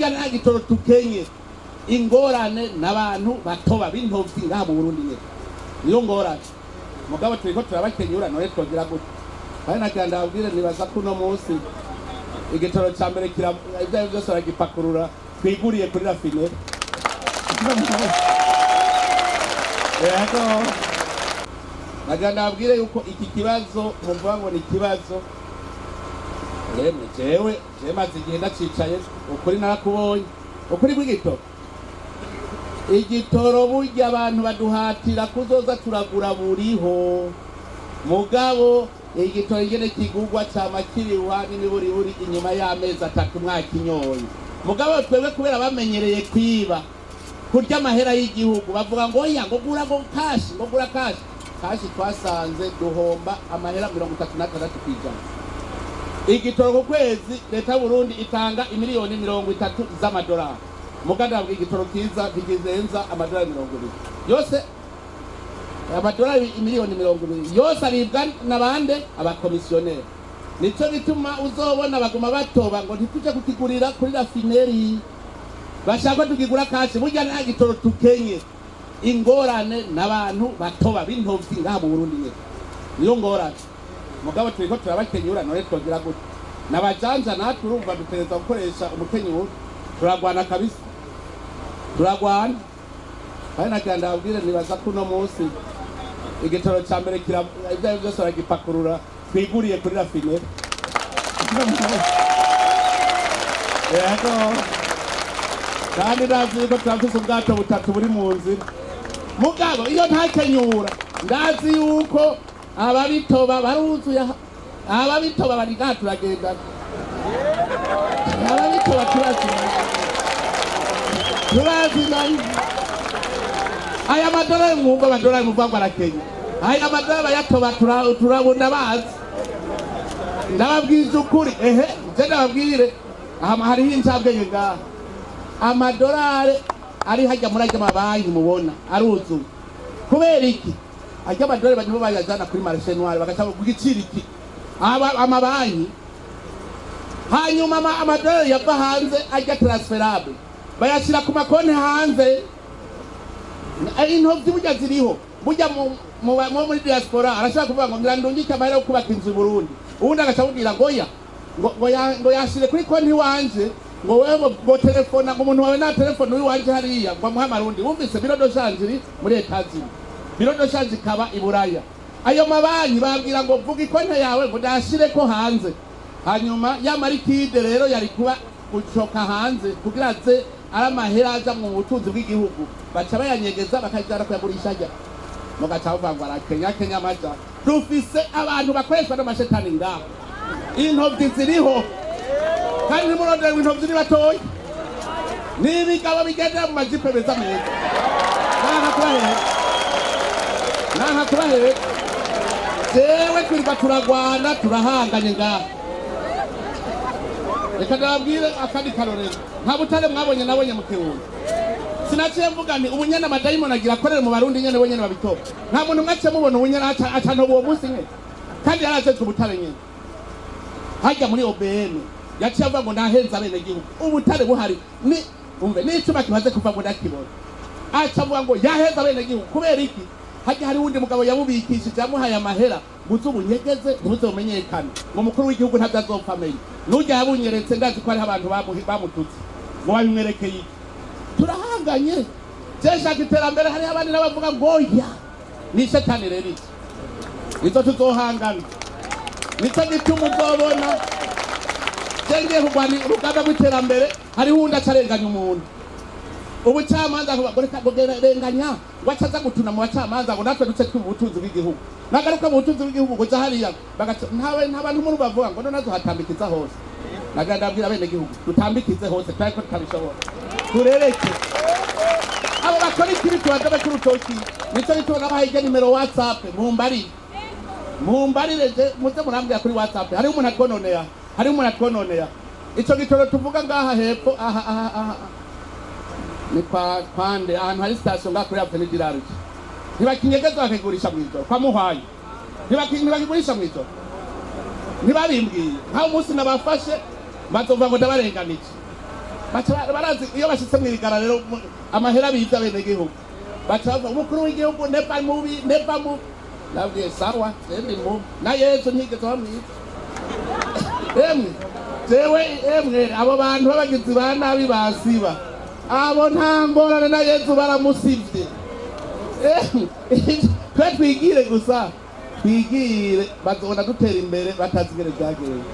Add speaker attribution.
Speaker 1: Burya nta gitoro tukenye. Ingorane n'abantu batoba b'intovyi ngaha mu Burundi nyene, niyo ngorane. Mugabo turiko turabakenyura. None twogira gute? Kandi nagira ndababwire, nibaza ko uno munsi igitoro ca mbere ibyo ari byose baragipakurura, twiguriye kuri raffinerie. Yego, nagira ndababwire yuko iki kibazo muvuga ngo ni ikibazo, yemwe, jewe maze igihe ndacicaye. Ukuri narakubonye, ukuri kw'igitoro. Igitoro burya abantu baduhatira kuzoza turagura buriho, mugabo igitoro ingene kigurwa cama kirihwa n'imiburiburi inyuma y'amezi 3 mwakinyoye. Mugabo twebwe kubera bamenyereye kwiba, kurya amahera y'igihugu, bavuga ngo oya, ngo gura, ngo cash, ngo gura cash. Cash twasanze duhomba amahera 36%. Igitoro ku kwezi leta y'Uburundi itanga imiliyoni 30 z'amadolari, mugabo igitoro kiza ntikizenza amadolari 20 yose. Amadolari imiliyoni 20 yose aribwa n'abande? Abakomisiyoneri. Nico gituma uzobona baguma batoba ngo ntituje kukigurira kuri raffinerie, bashaka tukigura cash. Burya nta gitoro tukenye. Ingorane n'abantu batoba b'intovyi ngaha mu Burundi nyene, niyo ngorane. Mugabo turiko turabakenyura. None twogira gute? N'abajanja natwe urumva dutegereza gukoresha umukenyuro. Turagwana kabisa, turagwana. Kandi nagira ndababwire, nibaza ko uno munsi igitoro ca mbere ibyo ari byose baragipakurura, twiguriye kuri raffinerie. Yego, kandi ndazi yuko turafise ubwato butatu buri mu nzira. Mugabo iyo ntakenyura, ndazi yuko ababitoba baruzuye aha. Ababitoba bari ngaha, turagendana. Ababitoba turazinanye, turazinanye. Aya madolari mwumva, amadolari muvuga ngo arakenya, aya madolari bayatoba turabona bazi. Ndababwiza ukuri. Ehe, je ndababwire, aha hariho incabwenge ngaha. Amadolari ari hajya muri ajya mabanki mubona aruzuye kubera iki? Ajya amadolari nibo bayajana kuri marché noir, bagaca ku giciro iki aba amabanki. Hanyuma amadolari yava hanze ajya transférable, bayashyira ku makonti hanze. Intovyi burya ziriho, burya muri diaspora arashobora kuvuga ngo ngira ndungike amahera yo kubaka inzu i Burundi, ubundi agaca amubwira ngo oya, ngo yashire kuri konti iwanje, ngo wewe ngo telefona, ngo umuntu wawe na telefone uwiwanje hariya, ngo amuhe amarundi. Wumvise bureau de change iri muri Etazini, bureau de change ikaba i Buraya. Ayo mabanki babwira ngo vuga ikonti yawe, ngo ndashireko hanze. Hanyuma ya liquide rero yari kuba gucoka hanze kugira aze ari amahera aja mu butunzi bw'igihugu, baca bayanyegeza, bakajana kuyagurisha. Ajya mugaca bavuga ngo arakenya kenya amaja. Dufise abantu bakoreshwa n'amashetani ngaho. Intovyi ziriho, kandi ntimurondere ngo intovyi ni batoya, ni ibigabo bigendera mu majipe meza meza. Nanka kubahera, nanka kubahera. Jewe twirirwa turagwana, turahanganye ngaha. Reka ndababwire akandi karorero. Nta butare mwabonye nabonye mu Kirundo? Sinaciye mvuga nti ubu nyene amadayimoni agira akorere mu Barundi nyene, bo nyene babitoba. Nta muntu mwaciye mubona ubu nyene aca ntoba uwo munsi nyene, kandi yarajejwe ubutare nyene hajya muri OBM. Yaciye avuga ngo nahenze abenegihugu, ubutare buhari. Ni umve n'icuma kimaze kuva ngo ndakibona, aca avuga ngo yaheze abenegihugu. Kubera iki? Hajya hari uwundi mugabo yabubikishije, yamuhaye amahera ngo uze ubunyegeze, ntuze bumenyekane, ngo umukuru w'igihugu ntabyo azopfa amenya. N'urya yabunyeretse, ndazi ko hariho abantu bamututse ngo babimwerekeye iki. Turahanganye. Je nshaka iterambere, hariho abandi n'abavuga ngo oya, ni shetani. Rero iki nizo tuzohangana. Nico gituma uzobona je ngiye kurwana urugamba rw'iterambere, hariho uwundi acarenganya umuntu. Ubucamanza ngo reka ngo renganya, ngo acaza gutuna mu bacamanza, ngo natwe duce twiba ubutunzi bw'igihugu. Nagaruka mu butunzi bw'igihugu ngo ja hariya bagaca ntawe, nta bantu muri bavuga ngo none azohatambikiza hose. Nagira ndabwira bene gihugu, dutambikize hose, turabe ko tutabishobora, turereke abo bakora ikibi, tubadobe k'urutoki. Nico gituma nabahaye irya nimero WhatsApp. Mumbarire, mumbarire je, muze murambwira kuri WhatsApp. Hariho umuntu atwononeya, hariho umuntu atwononeya. Ico gitoro tuvuga ngaha hepfo aha, aha, aha ni kwa kwande, ahantu hari station ngaha kuri Avenue du Large. Ntibakinyegeza, bakigurisha mw'ijoro kwa Muhwayi. Ntibakigurisha mw'ijoro, ntibabimbwiye. Nkaho umunsi nabafashe bazova ngo ndabarenganije. Baca barazi iyo bashitse mw'irigara rero amahera bivye abenegihugu, baca bavuga umukuru w'igihugu neva mubi, neva mubi. Nabwiye sawa, ndi mubi na Yesu ntigeze bamwiza. Emwe jewe, emwe abo bantu b'abagizi ba nabi basiba abo, nta ngorane, na Yesu baramusivye. Emwe twe twigire gusa, twigire, bazobona dutera imbere batazi ingene vyagenze.